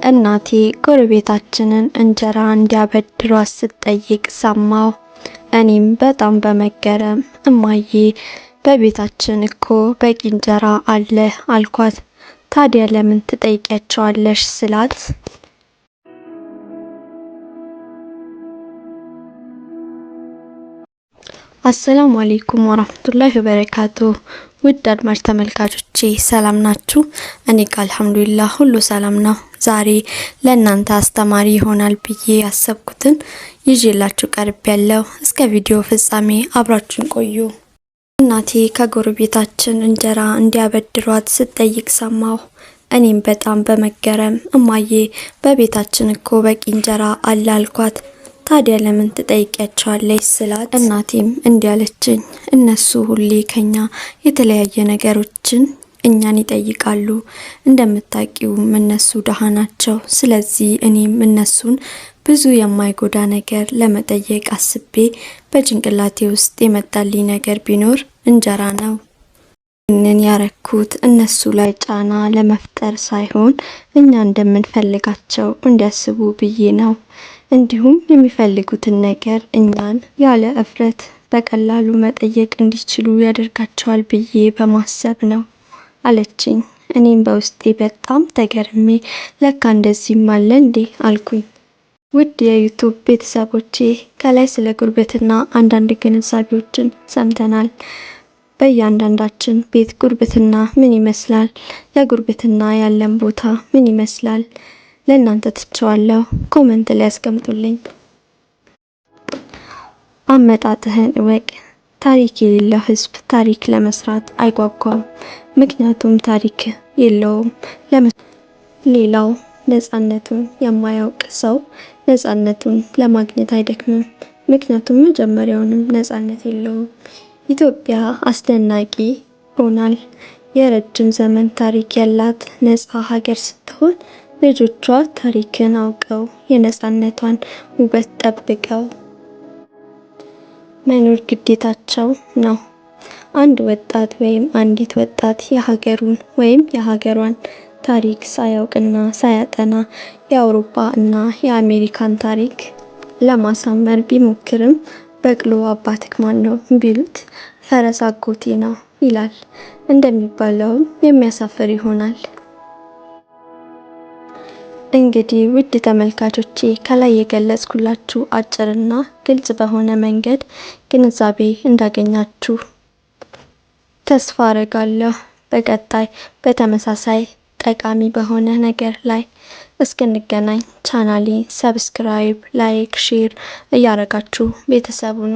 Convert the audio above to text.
እናቴ ጎረቤታችንን እንጀራ እንዲያበድሯት ስትጠይቅ ሰማሁ። እኔም በጣም በመገረም እማዬ በቤታችን እኮ በቂ እንጀራ አለ አልኳት። ታዲያ ለምን ትጠይቂያቸዋለሽ ስላት፣ አሰላሙ አለይኩም ወራህመቱላሂ ወበረካቱ። ውድ አድማጭ ተመልካቾቼ ሰላም ናችሁ? እኔ ጋር አልሐምዱሊላህ ሁሉ ሰላም ነው። ዛሬ ለእናንተ አስተማሪ ይሆናል ብዬ ያሰብኩትን ይዤላችሁ ቀርቤያለሁ። እስከ ቪዲዮ ፍጻሜ አብራችሁን ቆዩ። እናቴ ከጎረቤታችን እንጀራ እንዲያበድሯት ስትጠይቅ ሰማሁ። እኔም በጣም በመገረም እማዬ በቤታችን እኮ በቂ እንጀራ አለ አልኳት። ታዲያ ለምን ትጠይቂያቸዋለሽ ስላት፣ እናቴም እንዲህ አለችኝ። እነሱ ሁሌ ከኛ የተለያየ ነገሮችን እኛን ይጠይቃሉ። እንደምታውቂውም እነሱ ደሃ ናቸው። ስለዚህ እኔም እነሱን ብዙ የማይጎዳ ነገር ለመጠየቅ አስቤ በጭንቅላቴ ውስጥ የመጣልኝ ነገር ቢኖር እንጀራ ነው። ይህንን ያረኩት እነሱ ላይ ጫና ለመፍጠር ሳይሆን እኛ እንደምንፈልጋቸው እንዲያስቡ ብዬ ነው። እንዲሁም የሚፈልጉትን ነገር እኛን ያለ እፍረት በቀላሉ መጠየቅ እንዲችሉ ያደርጋቸዋል ብዬ በማሰብ ነው አለችኝ። እኔም በውስጤ በጣም ተገርሜ ለካ እንደዚህም አለ እንዴ አልኩኝ። ውድ የ YouTube ቤተሰቦቼ፣ ከላይ ስለ ጉርብትና አንዳንድ ግንዛቤዎችን ሰምተናል። በእያንዳንዳችን ቤት ጉርብትና ምን ይመስላል? ለጉርብትና ያለን ቦታ ምን ይመስላል? ለእናንተ ትቸዋለሁ። Comment ላይ ያስቀምጡልኝ። አመጣጥህን እወቅ። ታሪክ የሌለው ሕዝብ ታሪክ ለመስራት አይጓጓም። ምክንያቱም ታሪክ የለውም። ሌላው ነፃነቱን የማያውቅ ሰው ነፃነቱን ለማግኘት አይደክምም። ምክንያቱም መጀመሪያውንም ነፃነት የለውም። ኢትዮጵያ አስደናቂ ሆናል። የረጅም ዘመን ታሪክ ያላት ነፃ ሀገር ስትሆን ልጆቿ ታሪክን አውቀው የነፃነቷን ውበት ጠብቀው መኖር ግዴታቸው ነው። አንድ ወጣት ወይም አንዲት ወጣት የሀገሩን ወይም የሀገሯን ታሪክ ሳያውቅና ሳያጠና የአውሮፓ እና የአሜሪካን ታሪክ ለማሳመር ቢሞክርም በቅሎ አባትክ ማን ነው ቢሉት ፈረስ አጎቴ ነው ይላል እንደሚባለውም የሚያሳፍር ይሆናል። እንግዲህ ውድ ተመልካቾቼ፣ ከላይ የገለጽኩላችሁ አጭርና ግልጽ በሆነ መንገድ ግንዛቤ እንዳገኛችሁ ተስፋ አረጋለሁ። በቀጣይ በተመሳሳይ ጠቃሚ በሆነ ነገር ላይ እስክንገናኝ ቻናሌ subscribe፣ like፣ share እያረጋችሁ ቤተሰብ ሁኑ።